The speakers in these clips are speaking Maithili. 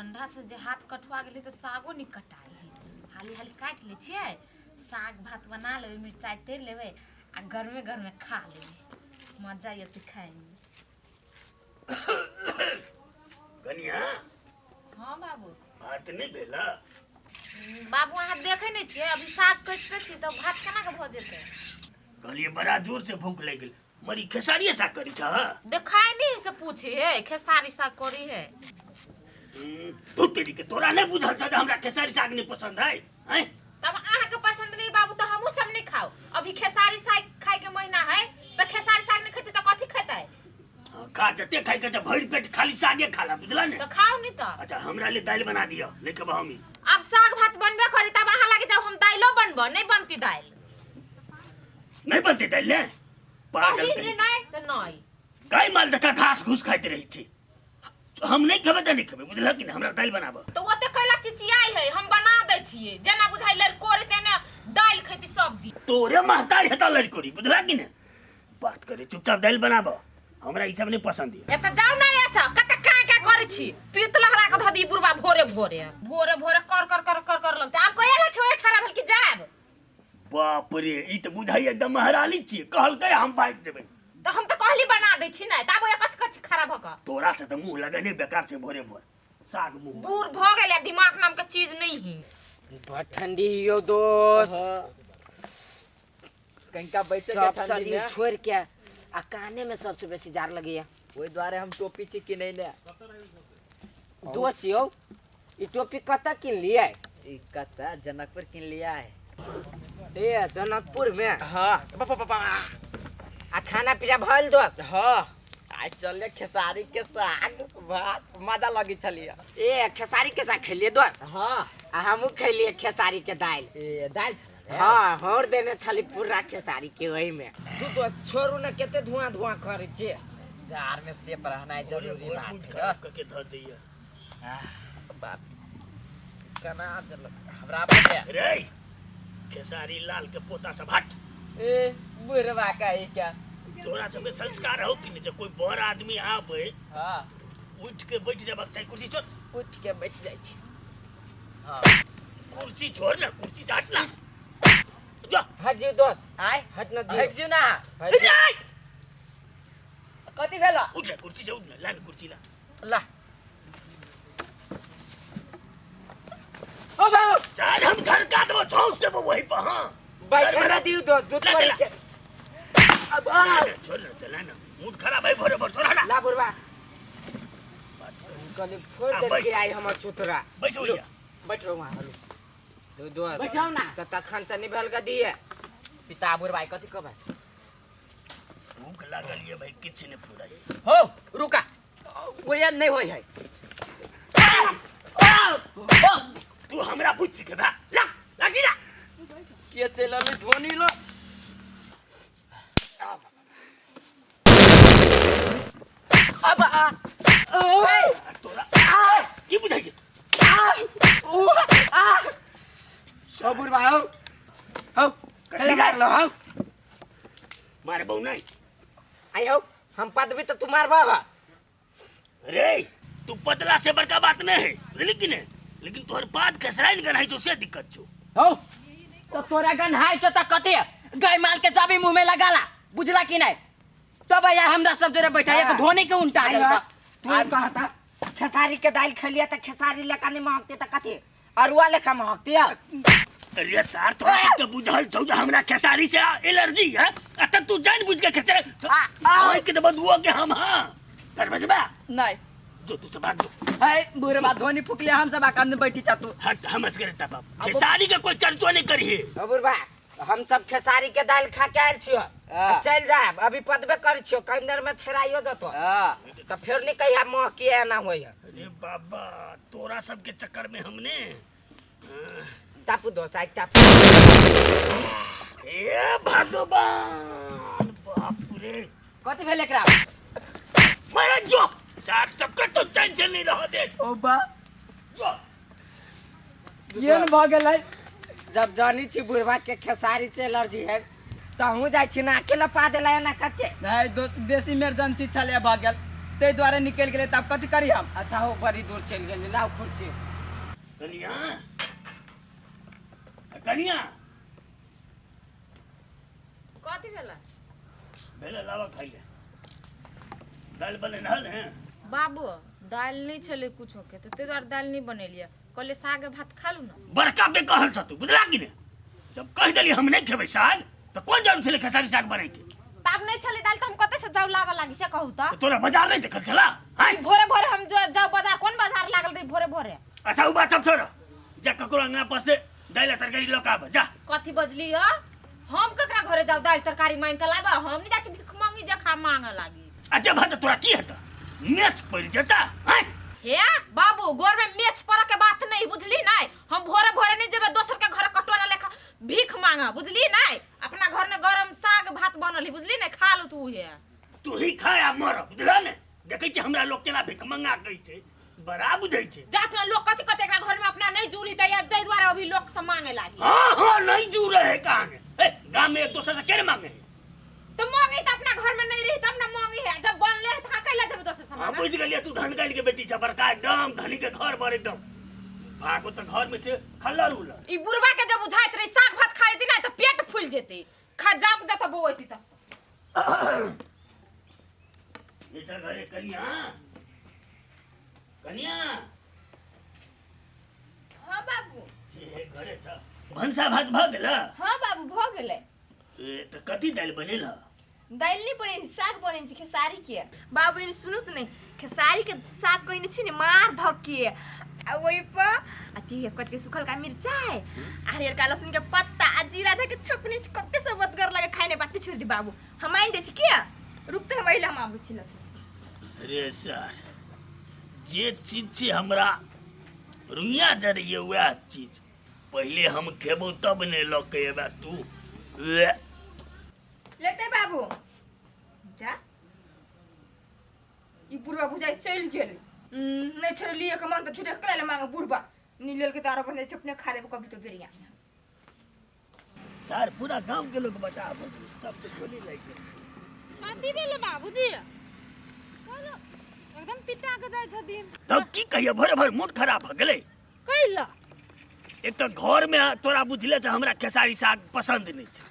ठंडा से जे हाथ कटुआ गेलै तऽ सागो नहि कटाइ है। हाली हाली काटि लै छियै, साग भात बना लेबै, मिरचाइ तरि लेबै आ गरमे गरमे खा लेबै, मजा अयतै खायमे। कनिया। हाँ बाबू। भात नहि भेल? बाबू, अहाँ देखै नहि छियै, अभी साग कटिते छी तऽ भात केना के भऽ जेतै? कहलियै बड़ा जोर से भूख लागि गेल। मरी, खेसारिये साग करी छ? देखाय नहीं से पूछे है, खेसारी साग करी है। तू तेरी के, तोरा नहीं बुझल छ जे हमरा खेसारी साग नहीं पसंद है? हैं? तब अहाँ के पसंद नहीं बाबू तो हमहूँ सब नहीं खाओ। अभी खेसारी साग खाए के महीना है तो खेसारी साग नहीं खेते तो कथी खेते? हाँ, खा जते खाई के, भरि पेट खाली सागे खाला, बुझला ने? तो खाओ नहीं तो। अच्छा, हमरा ले दालि बना दियो, नहीं खेबो हम। अब साग भात बनबे करी तब अहाँ लागे जाओ, हम दाइलो बनबो नहीं, बनती दाइल। नहीं बनते दालि ने? पागल कहली कहीं। नहीं तो नहीं। गाय माल जकाँ घास घूस खाइत रहै छै। हम नहीं खेबै तऽ नहीं खेबै, बुझलक कि नहीं? हमरा दालि बनाबऽ। तो ओते कैला चिचियाई है? हम बना दै छियै। जेना बुझाइ लड़कोरी तेना दालि खैती सब दिन। तोरे महतारी हेता लड़कोरी, बुझलक कि नहीं? बात करे, चुपचाप दालि बनाबऽ, हमरा ई सब नहीं पसंद है। एतऽ जाउ ना, ऐसा कते काँ काँ करै छी, पीत लहरा के धऽ दी बुढ़बा। भोरे भोरे भोरे भोरे कर कर कर कर कर लगतै। आब कहिया ला छै ठड़ा भेल कि जायब? बाप रे, ई तऽ बुझाइ एकदम महारानी छियै। कहलकै हम भागि जेबै। तऽ हम तऽ कहली बना दै छी ने, तब ओए कथी कर छी खड़ा भऽ कऽ? तोरा से तऽ मुंह लगेने बेकार छै। भोरे भोर साग मुंह। बूढ़ भऽ गेल, दिमाग नाम के चीज नहीं है। बड़ ठंडी यौ दोस्त। कनिका बैसे के सब ठंडी शरीर में छोड़ के आ काने में सबसे बेसी जार लगैया। ओहि दुआरे हम टोपी छी किनै ले। दोस्त यौ, ई टोपी कतऽ किनलियै? ई कतऽ, जनकपुर किनलियै। ए, जनकपुर में? हाँ बाबा बाबा। आ खाना पीना भइल दोस्त? हाँ, आइ चलले खेसारी के साग भात, मजा लगी छलियै। ए, खेसारी के साग खेलियै दोस्त? हाँ। आ हमहूँ खेलियै खेसारी के दालि। ए, दालि छलै? हाँ, हौर देने छली पूरा खेसारी के ओहिमे। दू दोस्त, छोड़ू ने, कते धुआं धुआं करै छियै। जार में सेप रहनाइ जरूरी भोरे बात मूड है। खराब दोस्त कऽ के धऽ दैया। बाप केना देलक हमरा बजे। रे खेसारी लाल के पोता सब, हट। ए बुढ़वा का ई क्या? तोरा सबके संस्कार हो कि नहीं जे कोई बड़ आदमी आबे, उठ के बैठ जेबाक चाही। कुर्सी छोड़। उठ के बैठ जाइ छी। हाँ। कुर्सी छोड़ ना, कुर्सी से हट ना, जो। हट जियो दोस्त। आय। हट ना जियो। हट जो ना। हट जियो। जाय। कथी भेल? उठ ना कुर्सी से, उठ ना, ला ना कुर्सी ला। ला। ओ बाबू। चल, हम घर का देबो, ठोस देबो वही पर। हाँ। बैठे ना दियो दोस्त, दूध ला, पी ला। के। अब आ छोड़ ना, चला ना, मूड खराब है भोरे भोर, छोड़ ना। ला बुढ़वा। बात करी। कनी फोड़ आ, देल बैठ। के आई हमर चुतरा। बैस भैया। बैठ रहो वहाँ। हेलो दू दोस्त। बैठ जाओ ना। तऽ तखन से निभल के दिए। पिता बुढ़वा कथी कहबै? भूख लागल ये भाई, किछु नहीं फुराई। हो रुका, ओया नहीं होय है। तू हमरा बुझ सिखेबा? ला लाठी ला। के चलि अबै धोनी लो। अब आ। आ, तोरा की बुझाइ छै? ओ बुढ़वा हौ हौ, कले मारलो हौ? मारबौ नहीं। आई हौ, हम पदवी तऽ तू मारबा। रे, तू पतला से बड़का बात नहीं है, बुझली कि नहीं? लेकिन तोहर बात खेसराइन गन है जो, से दिक्कत छो। हौ तो तोरा गन हाय छौ त कथी गाय माल के चाबी मुंह में लगाला, बुझला कि नहीं? तब या हमरा सब जरे बैठा एक धोनी के उल्टा आई देलका। हौ, तू कहता खेसारी के दालि खेलिए तऽ खेसारी लेखा नहीं महकते तऽ कथी अरुआ लेखा महकते? अरे सार, तोरा के बुझल छौ जे हमरा खेसारी से एलर्जी है, आ तब तू जान बुझ के खेसारी ओए के तो बदुओ के हम। हां, कर बजबा? नहीं। जो तू सब भाग जो। है बुढ़वा धोनी फुकले, हम सब आकान में बैठी चा तू। हट, हम असगर बाप खेसारी के कोई चर्चो नहीं करी है। ओ बुढ़वा, हम सब खेसारी के दालि खा के आयल छियो। चलि जायब, अभी पदबे करै छियो, कनि देर में छेराइयो जतो तऽ फेर नहीं कहिया मह के एना होय है। अरे बाबा, तोरा सब के चक्कर में हमने टापू दोस्त, आइ टापू। ए भगवान, बाप रे! कथी भेल एकरा? मारा जो सार, चक्कर तो चैन से नहीं रह दे। ओ बा। जो। ये न भऽ गेलै। जब जानी छी बुढ़वा के खेसारी से एलर्जी है तऽ हमहूँ जाइ छी ना, अकेला पा देला एना कके। नहीं दोस्त, बेसी इमरजेंसी छलै, भऽ गेल। ताहि दुआरे निकलि गेलै, तब कथी करी हम? अच्छा हो, बड़ी दूर चलि गेलै, लाउ कुर्सी। कनिया, कनिया। कथी भेलै? भेलै, लावा खाइ ले। दालि बनेने हल ने? बाबू, दालि नहि छलै कुछो के, तऽ ताहि दुआरे दालि नहि बनेलियै। कहलियै साग भात खा लू ने। बड़का बेकहल छ तू, बुझला कि ने? जब कहि देली हम नहि खेबै साग, तऽ कोन जरूर छलै खेसारी साग बनैके? तब नहि छलै दालि तऽ हम कतऽ से जाउ लाबऽ लागी, से कहू तऽ। तऽ तोरा बाजार नहि देखल छला? आँय? भोरे भोरे हम जाउ बाजार? कोन बाजार लागल रही भोरे भोरे? अच्छा, ओ बात सब छोड़, जा ककरो अंगना पर से दालि आ तरकारी लऽ कऽ आबऽ, जा। कथी बजली ह? हम ककरा घरे जाउ दालि तरकारी मांगि कऽ लाबऽ? हम नहि जाइ छी भीख मांगी जखा मांगऽ लागी। अच्छा भात तोरा की हेतऽ, मेच पड़ि जेता? आँय? हे बाबू, गोर में मेच पड़ऽ के बात नहीं, बुझली नहीं? हम भोरे भोरे नहीं जेबै दोसर के घर कटोरा लेखा भीख मांगऽ, बुझली नहीं? अपना घर में गरम साग भात बनल है, बुझली नहीं? खा लू तू हे। तू ही खा आ मर, बुझला ने? देखै छी हमरा लोग केना भीख मंगा दै छै, बड़ा बुझै छै। जात में लोग कथी कथी, एकरा घर में अपना नहीं जुड़ी त या दई द्वारा अभी लोग से मांगे लागी। हाँ हाँ, नहीं जुड़ रहे कहाँ ए, गांव में एक दोसर से केने मांगे है? तो मांगे त अपना घर में नहीं रही तब ना मांगे है। जब बनले है त हाँ कैला जेबै दोसर से हाँ मांगे? बुझ गेलियै, तू धन के बेटी छ, बड़का एकदम धनी के घर पर एकदम भागो त घर में से खल्लर उलर। ई बुढ़वा के जब बुझाइत रही साग भात खा लेती ना त पेट फूल जेते। खा जाप जत बोएती त इधर घरे कनिया, कनिया। हाँ बाबू। हे घरे छ? भनसा भात भऽ गेल? हाँ बाबू, भऽ गेलै। ए तऽ कथी दालि बनेल ह? दालि नहि बनेने छी, साग बनेने छी खेसारी के। बाबू, एने सुनू तऽ नहि, खेसारी के साग कहने छी ने मार धक्के, आ ओहि पर अथी कथी के सुखलका मिरचाइ आ हरियरका लहसुन के पत्ता आ जीरा धऽ के छौंकने छी, कते सबदगर लगे खाइ। नहि बाते छोड़ि दी बाबू, हम आनि दै छी। किया रुकते, हम अइले, हम आबै छी लऽ। रे सर, जे चीज छै हमरा रुइया जरैए, वएह चीज पहिले हम खेबौ तब ने लऽ के एबे तू। ले। लेते बाबू, जा। ई बुढ़वा बुझाइ चलि गेल। नहि छोड़लियै के मन तऽ झूठे कला ले मांगे बुढ़वा नहीं लेलके तऽ आरो बने अपने खा लेब कभी तो बेरिया। सर, पूरा गांव के लोग बता सब तो गोली लागि गेल। कथी भेलै बाबूजी? कहलहुँ एकदम पिता के जाइ छथिन। तब की कहिए, भर भर मूड खराब भऽ गेलै। कैला? एक तऽ घर में तोरा बुझले छै हमरा खेसारी साग पसंद नहीं छै।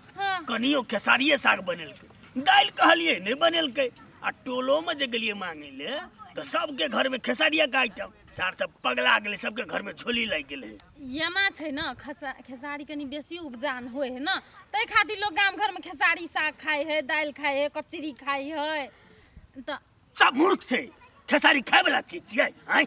कनियो खेसारिये साग बनेलकै, दालि कहलियै नहि बनेलकै, आ टोलो में जे गेलियै मांगे ले तऽ सबके घर में खेसारिया के आइटम। सार सब पगला गेलै, सबके घर में झोली लागि गेलै। एना छै ने, खेसारी कनि बेसी उपजान होइ है ने, ताहि खातिर लोग गाम घरमे खेसारी साग खाइ है, दालि खाइ है, कचरी खाइ है तऽ। सब मूर्ख छै, खेसारी खाय वाला चीज छियै? आँय?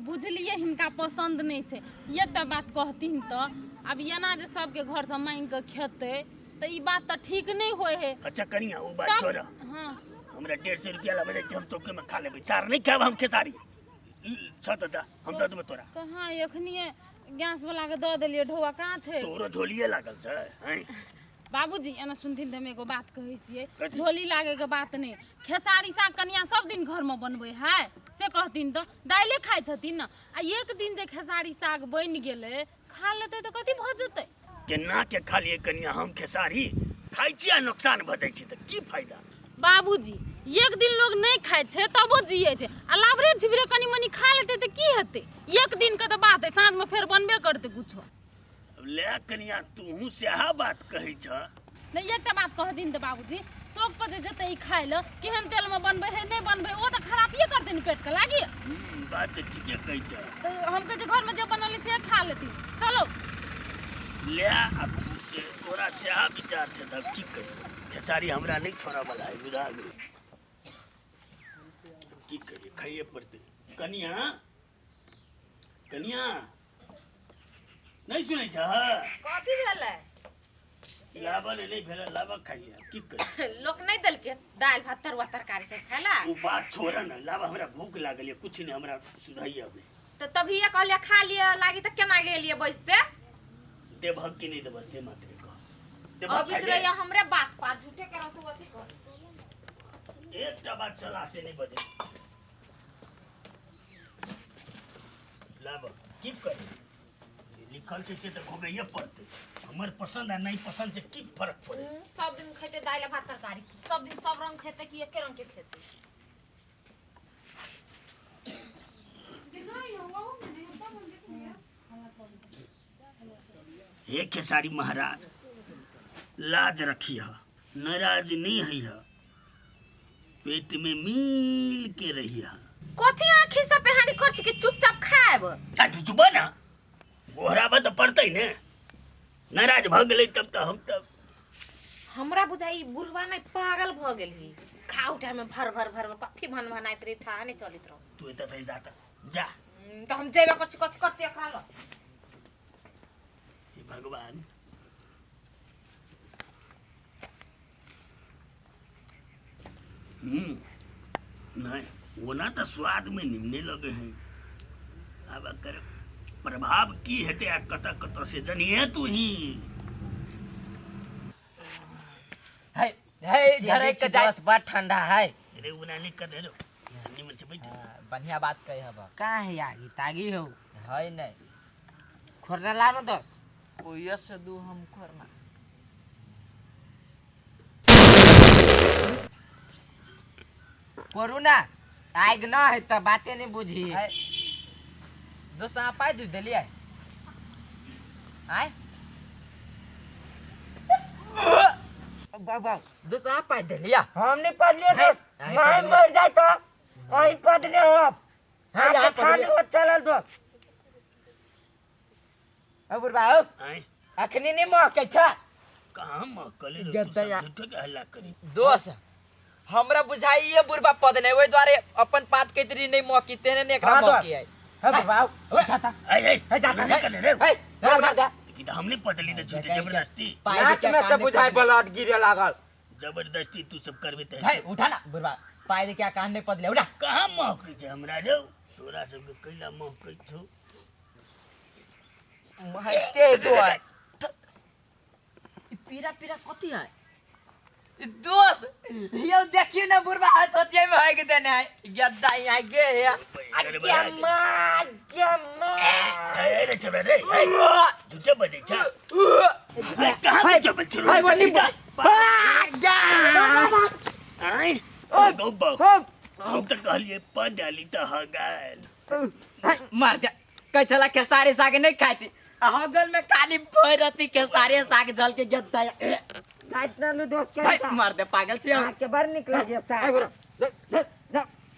बुझलियै, हिनका पसन्द नहि छै। एकटा बात कहथिन तऽ आब एना जे सबके घरसँ मांगि कऽ खेतै तऽ ई बात तऽ ठीक नहि होइ है। अच्छा कनिया, ओ बात सब छोड़। हमरा 150 रुपया लाबै छै, हम चौके में खा लेबै। सार नहि खायब हम खेसारी छ तऽ दा, हम दऽ देबै तोरा। कहाँ? एखनिए गैस वाला के दऽ देलियै ढौआ, कहाँ छै? तोरो झोलिए लागल छै? आँय? बाबूजी, एना सुनथिन तऽ हम एगो बात कहै छियै। कथी? झोली लागैके बात नहि, खेसारी साग कनिया सब दिन घरमे बनबै है से कहथिन तऽ दालिए खाइ छथिन ने, आ एक दिन जे खेसारी साग बनि गेलै खा लेतै तऽ कथी भऽ जेतै? केना के खा लिए कनिया? हम खेसारी खाइ छी आ नुकसान भऽ जाइ छै तऽ की फायदा? बाबूजी, एक दिन लोग नहि खाइ छै तबो जियै छै, आ लाबरे झिबरे कनि मनि खा लेतै तऽ की हेतै? एक दिनके तऽ बात है, साँझमे फेर बनबे करतै कुछो। अब ले कनिया, तूहू सएह बात कहै छ। नहि, एकटा बात कहथिन तऽ बाबूजी, चौक पर जे जेतै ई खाइ लए, केहन तेलमे बनबै है नहि बनबै, ओ तऽ खराबिए करतै ने पेटके लागी। बात तऽ ठीके कहै छ। तऽ हम कहै छियै घरमे जे बनल से खा लेथिन, चलो। ले, आब तू से तोरा सएह विचार छै तब की करी? खेसारी हमरा नहि छोड़ऽ वाला है, बुझा गेल? की करिए, खाइए पड़तै। कनिया, कनिया, नहि सुनै छ? कथी भेलै? लाबा नहि भेलै, लाबा खाइए, की करी? लोक नहि देलकै दालि भात तरुआ तरकारी सब खाय ला। ओ बात छोड़ ने, लाबा, हमरा भूख लागल ये, कुछ नहीं हमरा सुधाइए अभी। तऽ तभिए कहलियै खा लिअ लागी, तऽ केना गेलियै बैसते? देबहक कि नहि देबह से मात्र कह। देबहक अभी खाइ तो ले? रहिया हमरे बात पा झूठे के रहतौ अथी कर। एकटा बात चला से नहि बजे। लाब, की करी? जे लिखल छै से तऽ भोगैये पड़तै। हमर पसंद आ नहि पसंद छै की फर्क पड़ै? सब दिन खेतै दालि भात तरकारी? सब दिन सब रंग खेतै कि एके रंग के खेतै? हे खेसारी महाराज, लाज रखिह, नाराज नहीं है, पेट में मिल के रहिह। कथी आँखि से पेहानी कर छी कि चुपचाप खाएब? आ तू चुप ना, गोहराबऽ तऽ पड़तै ने। नाराज भऽ गेलै तब तऽ हम तब हमरा बुझाई बुढ़वा नहीं पागल भ गेल ही। खाउ टाइम में भर भर भर भर कथी भन भनाइत रही, था नहीं चलित रहो। तू एतऽ थै जाता जा। तऽ हम जेबे कर छी, कथी करती एकरा लग। हे भगवान, नहीं ओना तऽ स्वाद में निमने लगे हैं। आब एकर प्रभाव की हेतै आ कतऽ कतऽ से जनिहे तू ही। है है झरे के जाय बस बड़ ठंडा है। अरे ओना नहीं कर रे, निमन से बैठ। हाँ, बढ़िया बात कही हब। का है यार, ई तागी हो है नहीं खोरना लानो दस कोई से दू हम खोरना। करू ना आग न है त बाते नहीं बुझी। है दोस्त अहाँ पाइ दूध देलियै आय? बाबा दोस्त अहाँ पाइ देलियै? हम नहीं पढ़लिए दोस्त, है, नहीं पढ़लिए। मर जाए तो वही पढ़ले हो। हाँ, यहाँ आपके खाली पढ़लिए। हो चलल दोस्त। ओ बुढ़बा हो, आय अखनी नहीं महकै छ। कहाँ महकले रे? तू सब झूठे के हल्ला करी। दोस्त हमरा बुझाइए बुढ़बा पद नहीं, ओहि दुआरे अपन पात केतरी नहीं मौकी तेने ने एकरा हाँ, दोस्त। मौकी है। हे बुढ़बा हो, उठा था। आय आय है, जाता नहीं है। करे रे। हे, जा, जा, जा। कि तो हमने पदली त झूठे जबरदस्ती। पाइ नाक के में से कान बुझाई ब्लड गिरे लागल। जबरदस्ती तू सब करबे त है उठा ना बुढ़बा, पाइ दे क्या कान नहीं पदले, उठा। कहाँ महकै छै हमरा रे? तोरा सबके कैला महकै छौ? महकते दोस्त। ई पीरा पीरा कथी है दोस्त? यो देखियो ना बुढ़बा हाथ होतिया में है के देने है गद्दा यहाँ गे है। गड़बड़ा गेल। माय गे माय। ए रे छोरा रे, ए, झूठे बजै छ। ए, कहाँ कुछो बजै छौ रे? है, वो नहीं जा। आँय, गौ बौ। हम तऽ कहलियै पद आली तऽ हगायल। मर जा कहै छला खेसारी साग नहीं खाइ छी, आ हगल में खाली भरि अथी खेसारी साग जल के गद्दा। काट ना लू दोस्त के। है, मर दे पागल छी हम। के बार निकला जे सा।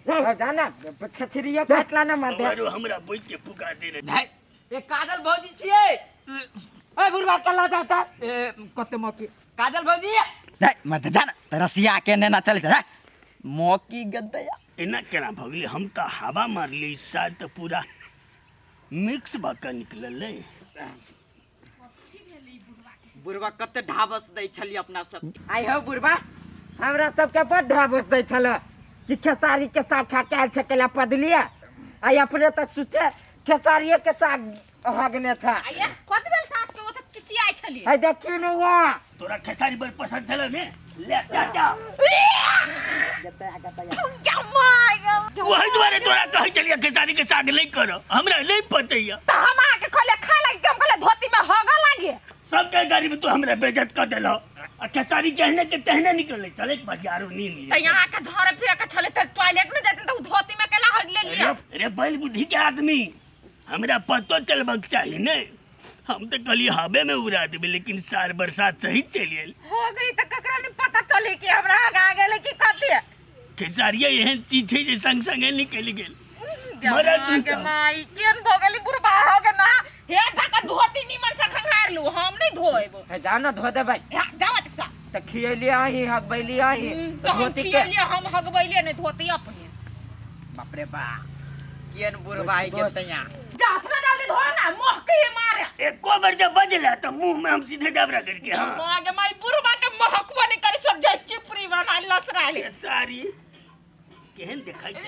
जा जाना छछरिया काट लाना मार दे। आरो हमरा बैठ के पुका दे रे। है, ए काजल भौजी छियै। ओए बुढ़बा कला जाता। ए कते मौकी काजल भौजी नहीं मर दे जाना त रसिया के नेना चल जा मौकी गद्दा। एना केना भऽ गेलै? हम तऽ हवा मारलियै, साल तऽ पूरा मिक्स भऽ कऽ निकललै। बुढ़बा कते ढाबस दै छलियै अपना सब। आई हो बुढ़बा, हमरा सबके बड़ ढाबस दै छल कि खेसारी के साग खा के आयल छै कैला पदलिया। आई अपने तऽ सुते खेसारिये के साग हगने था। आइए कथी भेल सास के? ओ तऽ चिचियाइ छलियै। आई देखियो ने वहाँ। तोरा खेसारी बड़ पसंद छलौ ने, ले चाटा। वही दुआरे तोरा कहै छलियै खेसारी के साग नहीं करो, हमरा नहीं पचैया। तऽ हम अहाँके कहलियै खाय लागी, हम कहलियै धोती में हगऽ लागे। सबके गाड़ी में तू हमरा बेइज्जत कऽ देलहो आ खेसारी जेहने के तेहने निकललै। चले के बाजार नींद तऽ यहाँ के झरे फिरे के छलै तऽ टॉयलेट में जाथिन तऽ उ धोती में केला हग लेलियै? अरे रे बैल बुद्धि के आदमी, हमरा पतो चलबक चाही ने। हम तऽ कहलियै हवे में उड़ा देबै, लेकिन सार बरसात सही चलि गेल। हो गई तऽ ककरा नहीं पता चले कि हमरा हगा गेलै कि कथी। खेसारिया एहन चीज छै जे संग संगे निकलि गेल। मरद तू के सब। माई केन भऽ गेली बुढ़बा हो के ना। हे जाके धोती निमन से खंगार लू, हम नहीं धोएब। हे जा ना धो देबै। हे जाओ सा। तऽ खियलियै अहीं, हगबैलियै अहीं। तऽ हम धोती के खियलियै, हम हगबैलियै नहीं, धोती अपने। बाप रे बा केन बुढ़बा आई के तैया जात ना डाल दे धो ना मोह के ये मारे। एको बेर जब बजला तऽ मुंह में हम सीधे डबरा करके। हाँ माँ के माई बुढ़बा के महकबो नहीं करी, सब जाय चिपरी बना लसरा ले। खेसारी केहन देखाइ छै?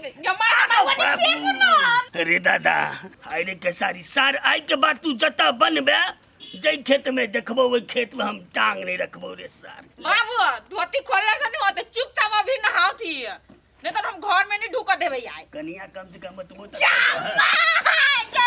ये मार हमरा बनी फेंकू ना। अरे दादा, हाय रे खेसारी सार, आइ के बाद तू जतऽ बनबे जै खेत में देखबो ओहि खेत में हम टांग नहीं रखबो रे सार। बाबू धोती खोलले से नहीं होते, चुपचाप अभी नहाओ थी, नहीं तो हम घर में नहीं ढुक देबै आइ। कनिया कम से कम बतबो तऽ क्या माय के